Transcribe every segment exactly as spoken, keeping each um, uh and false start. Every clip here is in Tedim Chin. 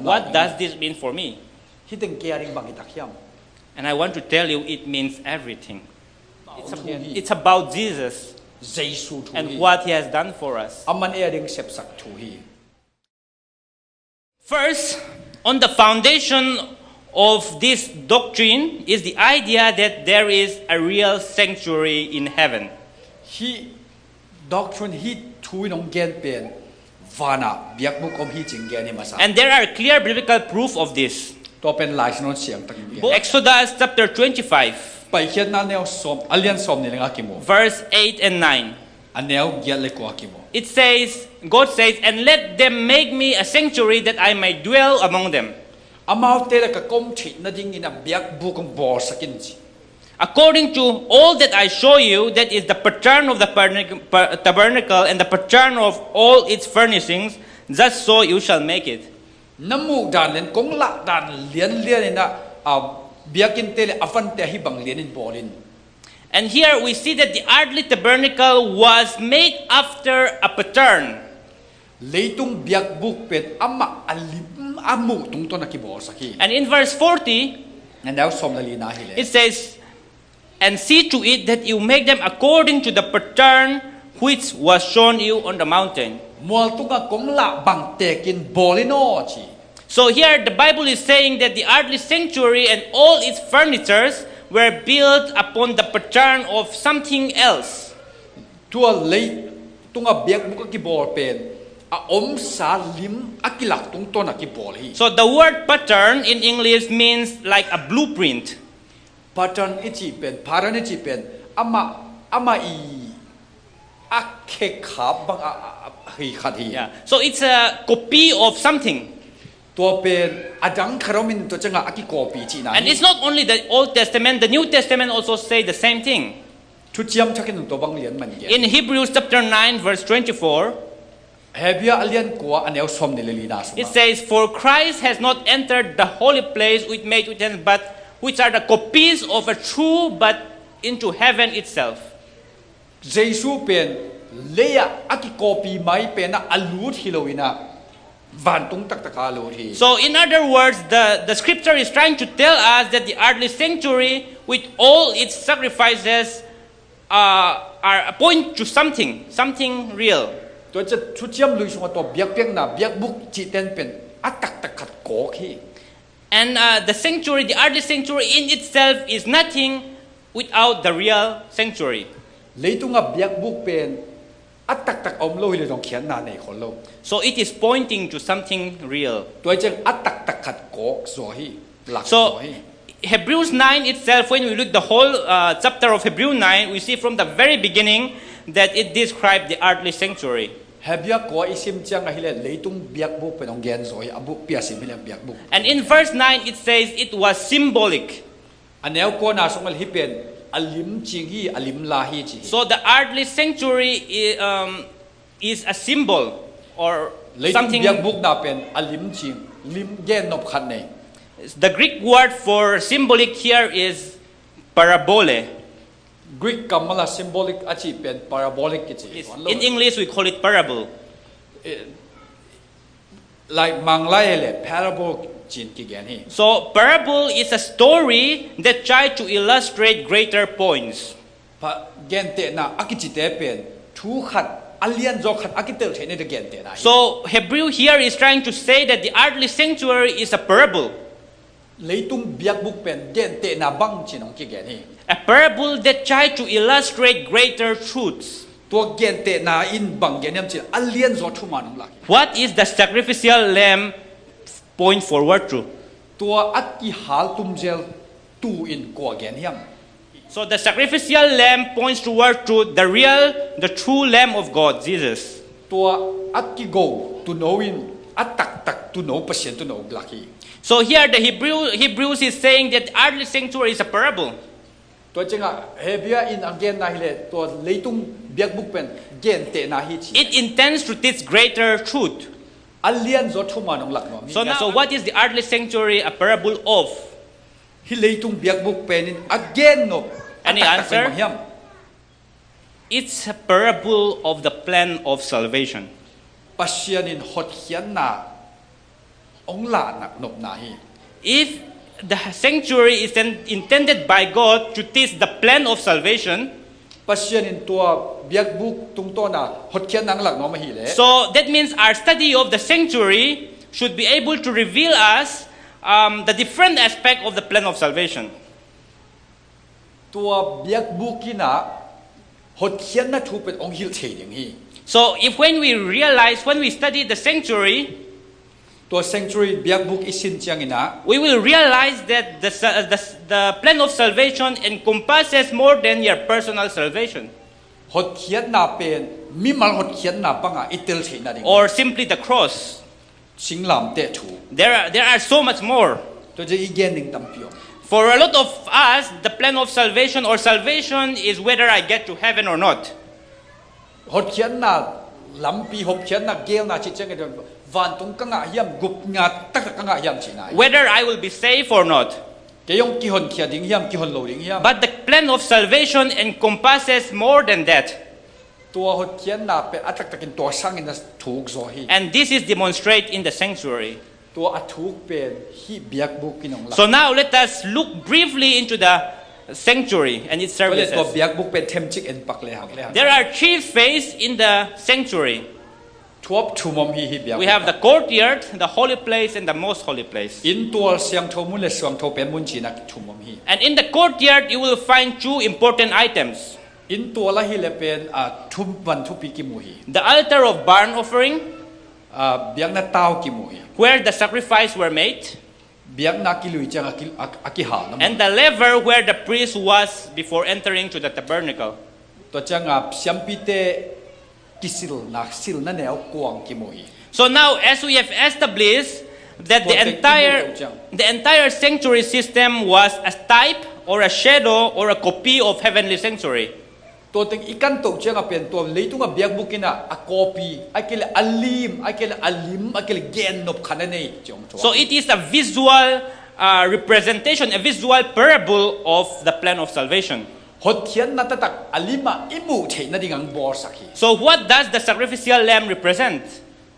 What does this mean for me? Hih teng kei a ding bang hi tak hiam? And I want to tell you, it means everything. It's, a, it's about Jesus Jesu thu and hi. What he has done for us. Aman ei a ding sepsak thu hi. First, on the foundation of this doctrine is the idea that there is a real sanctuary in heaven. Hih doctrine, hih thu in hong gen pen vanah biakbuk om hi cih gen hi masa. And there are clear biblical proof of this. Tua pen Lai Siangtho siangtakin gen. Exodus chapter twenty-five. Paikhiatna neu sawm, a lian sawm nih le nga kimu. Verse eight and nine. A neu giat le kua kimu. It says, God says, "And let them make me a sanctuary that I may dwell among them." Amaute le ka om theih nadingin a biakbuk hong bawlsak in ci. "According to all that I show you, that is the pattern of the tabernac-, pa-, tabernacle and the pattern of all its furnishings, just so you shall make it." Na muh dan lian, kong lah dan lianlian in a, a, biakinnte le a vante hih bang lianin bawl in. And here we see that the earthly tabernacle was made after a pattern. Leitung biakbuk pen amah a lim a muh tungtawn a kibawlsak hi. And in verse forty, a neu sawm le lina hi le. It says, "And see to it that you make them according to the pattern which was shown you on the mountain." Mual tunga kong lah bang tekin bawl in aw ci. So here the Bible is saying that the earthly sanctuary and all its furnitures were built upon the pattern of something else. Tua leitunga biakbuk a kibawl pen a omsa lim a kilak tungtawn a kibawl hi. So the word pattern in English means like a blueprint. Pattern i cih pen, pattern i cih pen, amah, amah i a khekhap bang a, a, a hi khat hi. Yeah. So it's a copy of something. Tua pen a dang khat om in tua ciangah a kikopi cihna hi. And it's not only the Old Testament, the New Testament also say the same thing. Thuciam Thakin tua bang lian man gen. In Hebrews chapter nine, verse twenty-four, Hebru a lian kua a neu sawm nih le lina sungah. It says, "For Christ has not entered the holy place which made with hands, but which are the copies of a true, but into heaven itself." Jesu pen lei-ah a kikopi mai penah a lut hi lo inah vantung taktak ah a lut hi. So in other words, the, the scripture is trying to tell us that the earthly sanctuary with all its sacrifices uh, are a point to something, something real. Tua ciang Thuciam Lui sungah tua biakpiakna, biakbuk cihten pen a taktak khat kawk hi. And uh, the sanctuary, the earthly sanctuary in itself is nothing without the real sanctuary. Leitunga biakbuk pen a taktak a om lo hi le zong khiatna nei khol lo. So it is pointing to something real. Tua ciang a taktak khat kawk zaw hi. Lak zaw hi. So Hebrews nine itself, when we look the whole uh, chapter of Hebrew nine, we see from the very beginning that it described the earthly sanctuary. Hebru kua i sim ciang ahih leh leitung biakbuk pen hong gen zaw hi, a buk pia sim hi leh biakbuk. And in verse nine it says it was symbolic. A neu kuana sung ah hih pen a limcing hi, a limla hi ci hi. So the earthly sanctuary i- um, is a symbol or something. Leitung biakbukna pen a limcing, lim gennop khat nei. The Greek word for symbolic here is parabole. Greek kammal ah symbolic a cih pen parabolic kici hi. In English we call it parable. Like Manglai le parable ci-in kigen hi. So parable is a story that try to illustrate greater points. Gentehna a kicite pen thu khat, a lianzaw khat a kitel theihna ding gentehna hi. So Hebrew here is trying to say that the earthly sanctuary is a parable. Leitung biakbuk pen gentehna bang ci-in hong kigen hi. A parable that try to illustrate greater truths. Tua gentehna in bang gen hiam cih leh a lianzaw thuman hong lak hi. What is the sacrificial lamb point forward to? Tua a kihal tumzel tu in kua gen hiam? So the sacrificial lamb points toward to the real, the true Lamb of God, Jesus. Tua a kigo tuuno in a taktak tuuno, Pasian tuuno lak hi. So here the Hebrew, Hebrews is saying that earthly sanctuary is a parable. Tua ciangah Hebru in a genna hi leh tua leitung biakbuk pen gentehna hi ci. It intends to teach greater truth. A lianzaw thuman hong lak nuam hi. So now, so what is the earthly sanctuary a parable of? Hih leitung biakbuk pen in a gennop a taktak pen bang hiam? Any answer? It's a parable of the plan of salvation. Pasian in hotkhiatna hong lahnak nopna hi. If the sanctuary is in- intended by God to teach the plan of salvation, Pasian in tua biakbuk tungtawna hotkhiatna hong lak nuam ahih leh, so that means our study of the sanctuary should be able to reveal us um, the different aspect of the plan of salvation. Tua biakbuk in ah hotkhiatna thu pen hong hilh thei ding hi. So if when we realize, when we study the sanctuary, tua sanctuary biakbuk i sin ciangin ah, we will realize that the, sa- the, the plan of salvation encompasses more than your personal salvation. Hotkhiatna pen mimal hotkhiatna bangah i tel theihna ding, or simply the cross. Singlamteh thu. There are, there are so much more. Tua ciang i gen ding tampi om. For a lot of us, the plan of salvation or salvation is whether I get to heaven or not. Hotkhiatna lampi, hotkhiatna gelna cih ciangin vantung ka ngah hiam, gupna taktak ka ngah hiam cihna hi. Whether I will be saved or not. Kei hong kihonkhia ding hiam, kihon lo ding hiam. But the plan of salvation encompasses more than that. Tua hotkhiatna pen a taktakin tua sangin a thuk zaw hi. And this is demonstrated in the sanctuary. Tua a thuk pen hih biakbuk in hong lak. So now let us look briefly into the sanctuary and its services. Tua biakbuk pen themcik en pak le hang le hang. There are three phases in the sanctuary. Thuap thum om hi hih biakbuk. We have the courtyard, the holy place, and the most holy place. Inn tual, siangtho mun le siangtho pen mun ci-in a thum om hi. And in the courtyard, you will find two important items. Inn tual ahih leh pen a thum van thupi kimu hi. The altar of burnt offering, a biakna tau kimu hi. Where the sacrifice were made. Biakna kilui ciang a ki- a- a kihal na mun. And the laver where the priest was before entering to the tabernacle. Tua ciang a siampite kisilna, silna neu kuang kimu hi. So now, as we have established that the entire, the entire sanctuary system was a type or a shadow or a copy of heavenly sanctuary. Tua teng i kan toh ciang a pen tua leitung a biakbuk in ah a copy, a kile a lim, a kile a lim, a kile gennop khat a nei ciang tua. So it is a visual uh, representation, a visual parable of the plan of salvation. Hotkhiatna taktak a lim ah i muh theihna ding hong bawlsak hi. So what does the sacrificial lamb represent?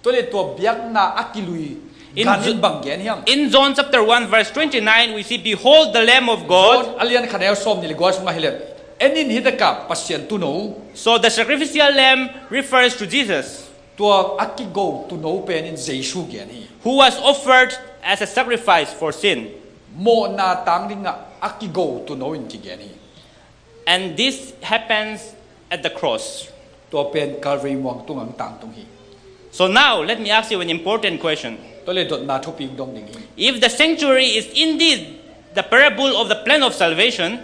Tua leh tua biakna a kilui gan in bang gen hiam? In John chapter one verse twenty-nine, we see, "Behold the Lamb of God." John a lian khat neu sawmnih le kua sungah hi leh, "En in, hih takah Pasian tuuno." So the sacrificial lamb refers to Jesus. Tua a kigo tuuno pen in Jesu gen hi. Who was offered as a sacrifice for sin. Mawhna tang dingah a kigo tuuno in kigen hi. And this happens at the cross. Tua pen Calvary muang tungah tangtung hi. So now, let me ask you an important question. Tua leh dotna thupi dong ding hi. If the sanctuary is indeed the parable of the plan of salvation,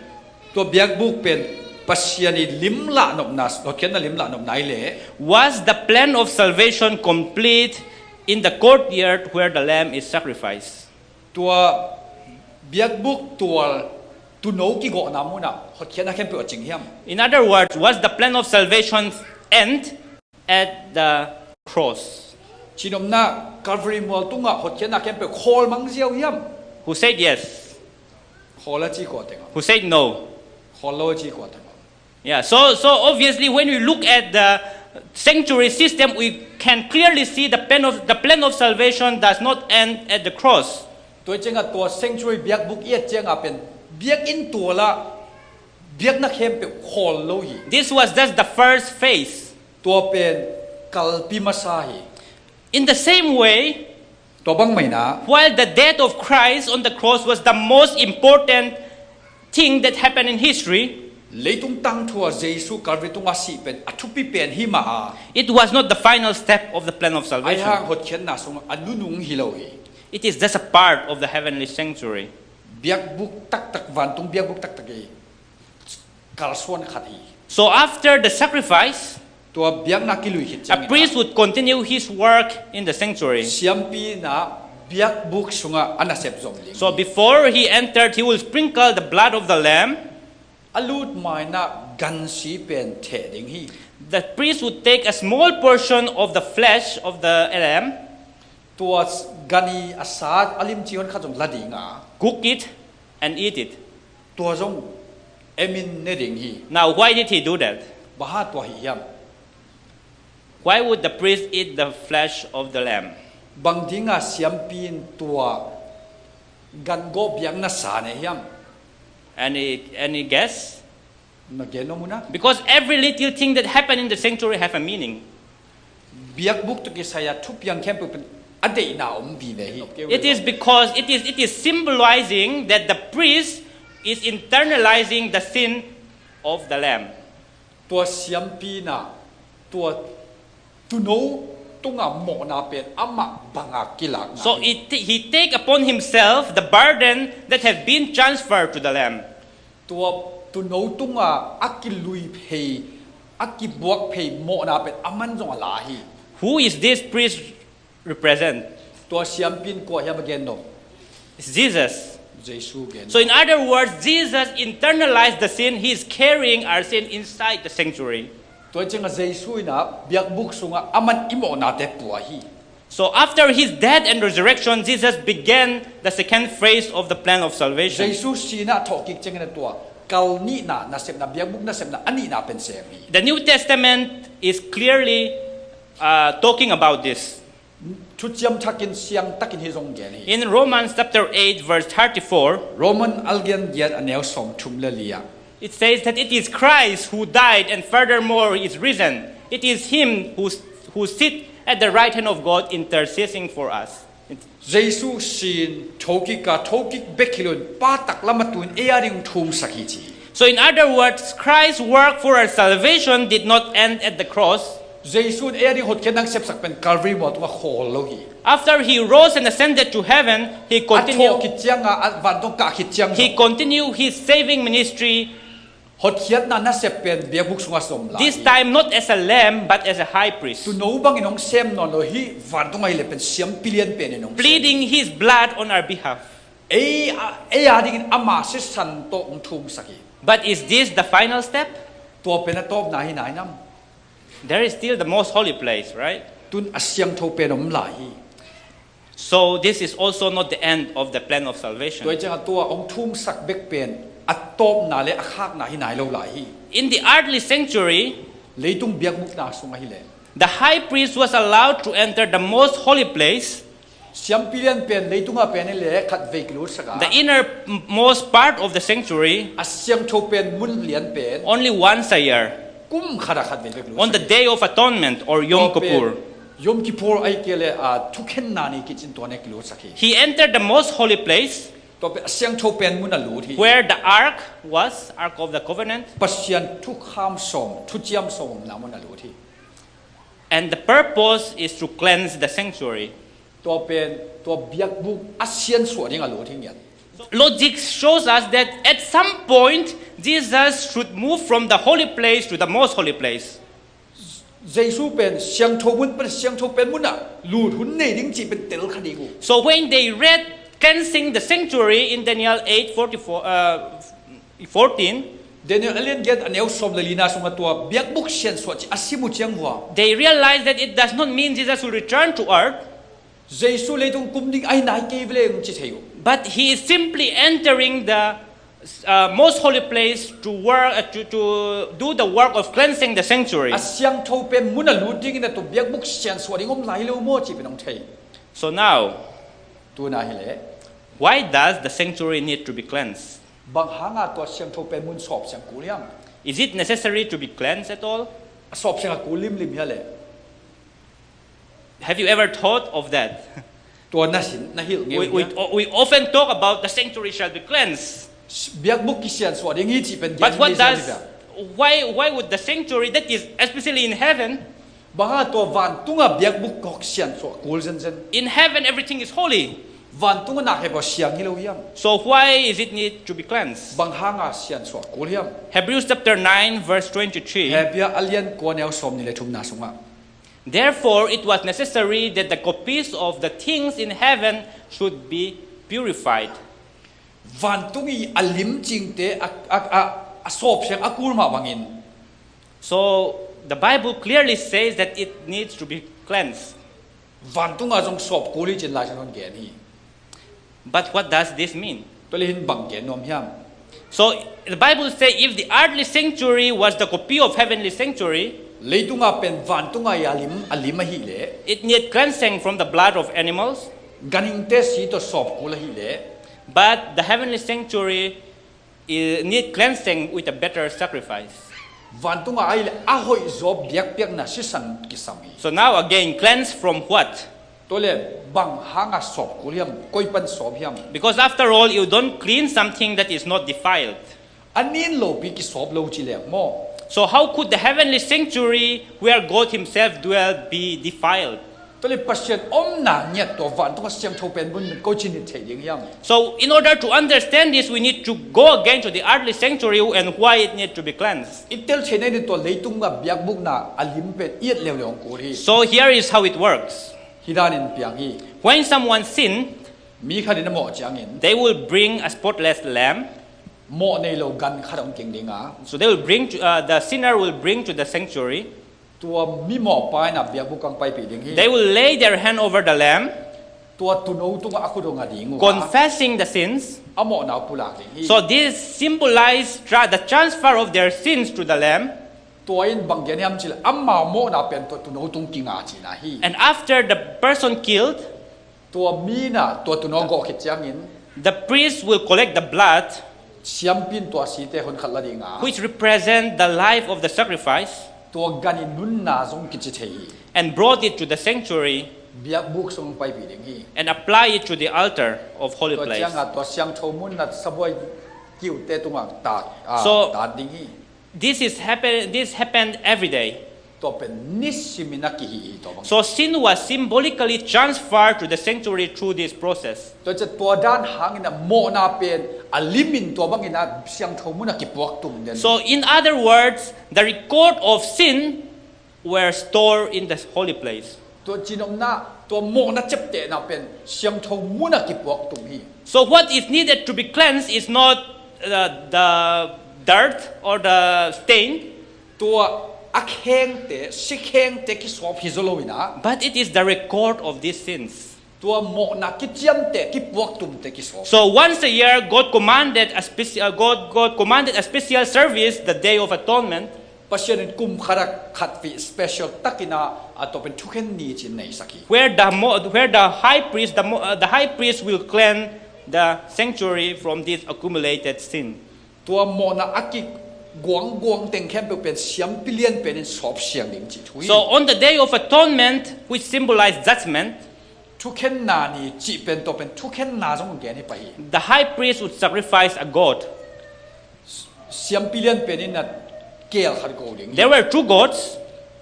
tua biakbuk pen Pasian i lim lahnopna, hotkhiatna lim lahnopna hi leh, was the plan of salvation complete in the courtyard where the lamb is sacrificed? Tua biakbuk tual tuuno kigawhna munah hotkhiatna khempeuh a cing hiam? In other words, was the plan of salvation end at the cross? Cihnopna, Calvary mual tungah hotkhiatna khempeuh khawl mang ziau hiam? Who said yes? Khawl a ci kua teng om? Who said no? Khawl lo a ci kua teng om? Yeah, so, so obviously when we look at the sanctuary system, we can clearly see the plan of, the plan of salvation does not end at the cross. Tua ciangah tua sanctuary biakbuk i et ciangah pen biakinn tualah biakna khempeuh khawl lo hi. This was just the first phase. Tua pen kalpi masa hi. In the same way, tua bang mah in ah, while the death of Christ on the cross was the most important thing that happened in history, leitung tangthu ah Jesu Calvary tungah sih pen a thupi pen hi mah a, it was not the final step of the plan of salvation. Ahi hang hotkhiatna sungah a nunung hi lo hi. It is just a part of the heavenly sanctuary. Biakbuk taktak, vantung biakbuk taktak hi. Kalsuan khat hi. So after the sacrifice, tua biakna kilui khit ciangin, a priest would continue his work in the sanctuary. Siampi in ah biakbuk sungah a nasep zom ding. So before he entered, he will sprinkle the blood of the lamb. A lut ma in ah gansi pen theh ding hi. The priest would take a small portion of the flesh of the lamb. Tua gani a sa a limci hon khat zong la ding a, cook it and eat it. Tua zong emin ne ding hi. Now, why did he do that? Bang hang tua hi hiam? Why would the priest eat the flesh of the lamb? Bang dinga siampi in tua gangawh biakna sa nei hiam? Any any guess? Na gen nuam uh na. Because every little thing that happened in the sanctuary have a meaning. Biakbuk tawh kisai a thupiang khempeuh pen a deihna om vive hi. It is because it is it is symbolizing that the priest is internalizing the sin of the lamb. Tua siampi in ah tua tuuno tunga mawhna pen amah banga kilakna So hi. it, he take upon himself the burden that have been transferred to the lamb. Tua tuuno tunga a kilui phei, a kibuak phei mawhna pen aman zong a la hi. Who is this priest represent? Tua siampi in kua hiam a gen nuam? It's Jesus. Jesu gen. So in other words, Jesus internalized the sin. He is carrying our sin inside the sanctuary. Tua ciangah Jesu in ah biakbuk sungah aman i mawhnate pua hi. So after his death and resurrection, Jesus began the second phase of the plan of salvation. Jesu sihna thawhkik ciangin a tua kal nihna nasepna, biakbuk nasepna a nihna pen sem hi. The New Testament is clearly uh, talking about this. Thuciam Thakin siangtakin hi zong gen hi. In Romans chapter eight, verse thirty-four, Roman a lian giat a neu sawmthum le li ah it says that it is Christ who died and furthermore is risen. It is him who, who sit at the right hand of God interceding for us. Jesu sin thokik a, thokik bek hi loin Pa taklam a tu-in ei a ding thumsak hi ci hi. So in other words, Christ's work for our salvation did not end at the cross. Jesu in ei a ding hotkhiatna sepsak pen Calvary mual tungah khawl lo hi. After he rose and ascended to heaven, he A thawh continued, khit ciangah a vantung kah khit ciang he continued his saving ministry, hotkhiatna nasep pen biakbuk sungah zong la this hi. Time not as a lamb, but as a high priest, Tuuno bangin hong sem nawn lo hi, vantung ahih leh pen siampi lian pen in hong sem. Pleading his blood on our behalf. Ei a, ei a dingin ama sisan tawh hong thumsak hi. But is this the final step? Tua pen a tawpna hi nai nam? There is still the most holy place, right? Tu-in a siangtho pen om lai hi. So this is also not the end of the plan of salvation. Tua hi ciangah tua hong thumsak bek pen a tawpna le a khakna hi nai lo lai hi. In the earthly sanctuary, Leitung biakbukna sungah hi leh the high priest was allowed to enter the most holy place, siampi lian pen leitungah pen hi leh khatvei kilutsak a, the innermost part of the sanctuary, a siangtho pen mun lian pen only once a year, kum khat ah khatvei kilutsak. On the Day of Atonement or Yom Kippur. Yom Kippur ahih kei leh a thukhenna ni kici-in tua ne kilutsak hi. He entered the most holy place, Tua pen a siangtho pen mun a lut hi. Where the ark was, Ark of the Covenant. Pasian thukham sawm, thuciam sawm omna mun a lut hi. And the purpose is to cleanse the sanctuary. Tua pen tua biakbuk a siansuah ding a lut hi ngiat. Logic shows us that at some point, Jesus should move from the holy place to the most holy place. Jesu pen siangtho mun pan siangtho pen mun ah lut hun nei ding cih pen tel kha ding uh. So when they read cleansing the sanctuary in Daniel eight forty-four, uh, fourteen, Daniel a lian giat a neu sawm le lina sungah tua biakbuk siansuah cih a sim uh ciang vua, they realized that it does not mean Jesus will return to earth, Jesu leitung kum ding ahi nai kei ve leng ci thei uh. But he is simply entering the uh, most holy place to work uh, to, to do the work of cleansing the sanctuary. A siangtho pen mun a lut dingin a tua biakbuk siansuah ding om lai lo maw cih pen hong thei. So now, Tu-in ahi leh why does the sanctuary need to be cleansed? Bang hanga tua siangtho pen mun sawpsiang kul hiam? Is it necessary to be cleansed at all? A sawpsiang a kul limlim hia leh? Have you ever thought of that? Tua na sin, na hilh ngei We, uh we, hia? We often talk about the sanctuary shall be cleansed. Biakbuk kisiansuah ding hi cih pen But gen what hi sia does, hi. Why, why would the sanctuary that is especially in heaven, Bang hanga tua vantunga biakbuk kawk siansuah kul zenzen? In heaven everything is holy. Vantunga nak hep a siang hi lo hiam? So why is it need to be cleansed? Bang hanga siansuah kul hiam? Hebrews chapter nine verse twenty-three. Hebru a lian kua neu sawm nih le thumna sungah. Therefore, it was necessary that the copies of the things in heaven should be purified. Vantung i a lim cingte a, a, a, a sawpsiang a kul mah bangin. So the Bible clearly says that it needs to be cleansed. Vantunga zong sawp kul hi cin Lai Siangtho in gen hi. But what does this mean? Tua leh hih in bang gen nuam hiam? So the Bible says if the earthly sanctuary was the copy of heavenly sanctuary, Leitunga pen vantunga i a lim, a lim ahih leh, it need cleansing from the blood of animals, ganhingte si tawh sawp kul ahih leh, but the heavenly sanctuary, it need cleansing with a better sacrifice. Vantunga ahih leh a hoih zaw biakpiakna sisan kisam hi. So now again, cleanse from what? Tua leh bang hanga sawp kul hiam, koi pan sawp hiam? Because after all, you don't clean something that is not defiled. A nin lopi kisawp lo ci leng maw. So how could the heavenly sanctuary where God himself dwelt be defiled? Tua leh Pasian omna ngiat tua vantunga siangtho pen bun ko ci nit thei ding hiam? So in order to understand this, we need to go again to the earthly sanctuary and why it need to be cleansed. I tel theihna in tua leitunga biakbukna a lim pen i et leuleu kul hi. So here is how it works. Hi danin piang hi. When someone sin, Mi khat in a mawh ciangin, they will bring a spotless lamb. Mawh nei lo gan khat hong king dinga, So they will bring to, uh, the sinner will bring to the sanctuary. Tua mi mawhpa in a biakbuk ah paipih ding hi. They will lay their hand over the lamb, Tua tuuno tungah a khut hong nga ding uh, confessing the sins. A mawhna uh pulak ding hi. So this symbolizes tra- the transfer of their sins to the lamb. Tua in bang gen hiam cih leh amau mawhna pen tua tuuno tung kinga cihna hi. And after the person killed, Tua mi in a tua tuuno gawh khit ciangin, the priest will collect the blood, siampi in tua site hun khat la dinga, which represent the life of the sacrifice, tua gan in nunna zong kici thei hi. And brought it to the sanctuary, Biakbuk sung paipih ding hi. And apply it to the altar of holy Tua place. Cianga tua siangtho mun ah sabuai kiute tungah tat, ah, So- tat ding hi. This is happen. This happened every day. Tua pen nisimin a kihih hi tua bang. So sin was symbolically transferred to the sanctuary through this process. Tua ciang tua dan hangin a mawhna pen a limin tua bangin a siangtho mun ah kipuak tum den. So in other words, the record of sin were stored in the holy place. Tua cinomna, tua mawhna ciaptehna pen siangtho mun ah kipuak tum hi. So what is needed to be cleansed is not uh, the dirt or the stain, Tua a khengte, si khengte kisawp hi zaw lo in a, but it is the record of these sins. Tua mawhna kiciamte, kipuak tumte kisawp. So once a year, God commanded a speci- uh, God, God commanded a special service, the Day of Atonement. Pasian in kum khat ah khat pi special takin a, a tua pen thukhen ni ci-in neisak hi. Where the, mo- where the high priest, the, mo- uh, the high priest will cleanse the sanctuary from this accumulated sin. Tua mawhna a kiguangguang teng khempeuh pen siampi lian pen in sawp siang ding cih thu hi. So on the Day of Atonement, which symbolized judgment, thukhenna ni cih pen tua pen thukhenna zong gen hi pah hi. The high priest would sacrifice a goat. Siampi lian pen in a keel khat go ding hi. There were two goats,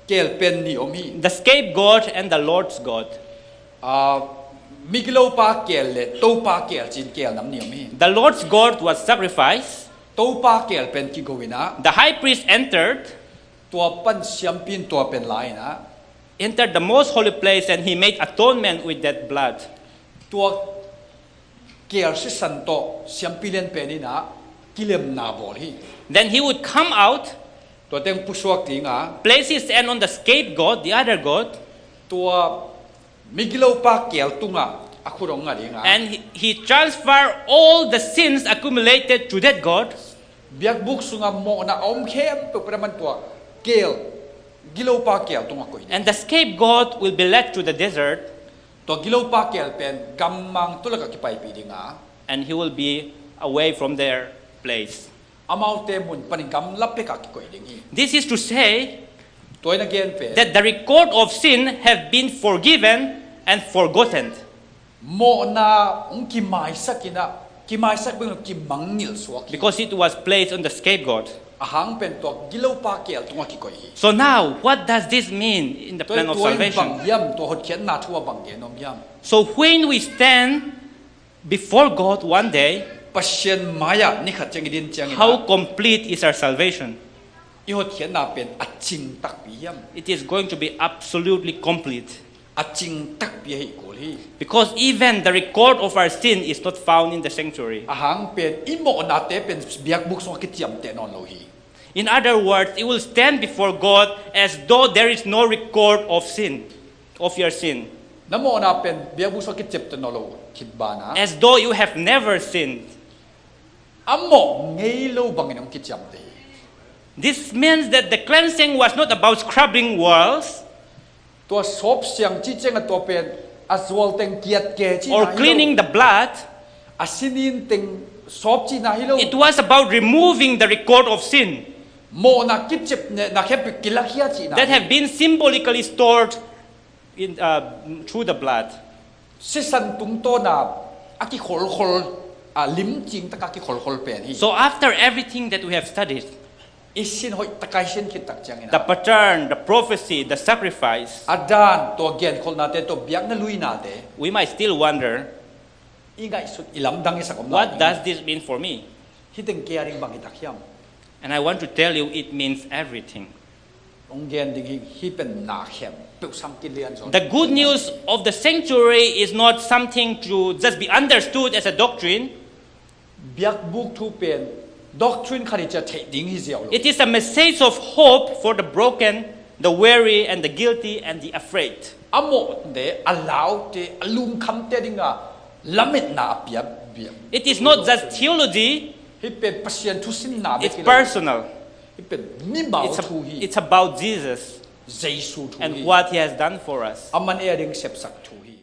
Keel pen nih om hi. The scapegoat and the Lord's goat. Ah, migilopa keel le Topa keel ci-in keel nam nih om hi. The Lord's goat was sacrificed. Topa keel pen kigo in a, The high priest entered, tua pan siampi in tua pen la in a, entered the most holy place, and he made atonement with that blood. Tua keel sisan tawh siampi lian pen in a kilemna bawl hi. Then he would come out, Tua teng pusuak ding a, place his hand on the scapegoat, the other goat, tua migilopa keel tungah a khut hong nga ding a, and he, he transferred all the sins accumulated to that goat. Biakbuk sungah mawhna a om khempeuh pen a man tua keel, gilopa keel tungah koih ding. And the scapegoat will be led to the desert. Tua gilopa keel pen gammang tu lakah kipaipih ding a, And he will be away from their place. Amaute mun panin gamla pekah kikoih ding hi. This is to say Tua in a gen pen, that the record of sin have been forgiven and forgotten. Mawhna hong kimaisak in a, kimaisak bek lo kimangngilh suak hi. Because it was placed on the scapegoat. A hang pen tua gilopa keel tungah kikoih hi. So now, what does this mean in the Tua plan in of tua in salvation? Bang hiam, tua hotkhiatna thu ah bang gen om hiam? So when we stand before God one day, Pasian mai-ah ni khat ciang i din ciangin, how complete is our salvation? I hotkhiatna pen a cing takpi hiam? It is going to be absolutely complete. A cing takpi ahi kul hi. Because even the record of our sin is not found in the sanctuary. A hang pen i mawhnate pen biakbuk sungah kiciamteh nawn lo hi. In other words, you will stand before God as though there is no record of sin, of your sin, Na mawhna pen biakbuk sungah kiciamteh nawn lo khit banah, as though you have never sinned. A mawh ngei lo bangin hong kiciamteh hi. This means that the cleansing was not about scrubbing walls. Tua sawp siang cih ciang a tua pen a zual teng kiat ke cih or cleaning the blood. A sinin teng sawp cihna hi lo. It was about removing the record of sin. Mawhna kicep na khempeuh kilakhia cihna. That have been symbolically stored in, uh, through the blood. Sisan tungtawna a kikholkhol, a limcing taka kikholkhol pen hi. So after everything that we have studied, i sin hoih taka i sin khit tak ciangin the pattern, the prophecy, the sacrifice, a dan, tua genkholhnate, tua biakna luinate, we might still wonder, i ngaihsut, i lamdang i sak om what does this mean for me? Hih teng kei a ding bang hi tak hiam? And I want to tell you, it means everything. Hong gen ding hi, hih pen na khempeuh sang kilian zaw. The good news of the sanctuary is not something to just be understood as a doctrine. Biakbuk thu pen doctrine khat hi ciang theih ding hi ziau lo. It is a message of hope for the broken, the weary, and the guilty, and the afraid. A mawhte, a laute, a lungkhamte dinga lametna a piak biak. It is not just theology, Hih pen Pasian thusinna bek it's hi lo. Personal. Hih pen mimau It's, a- thu hi. It's about Jesus Jesu thu and hi. What he has done for us. Aman ei a ding sepsak thu hi.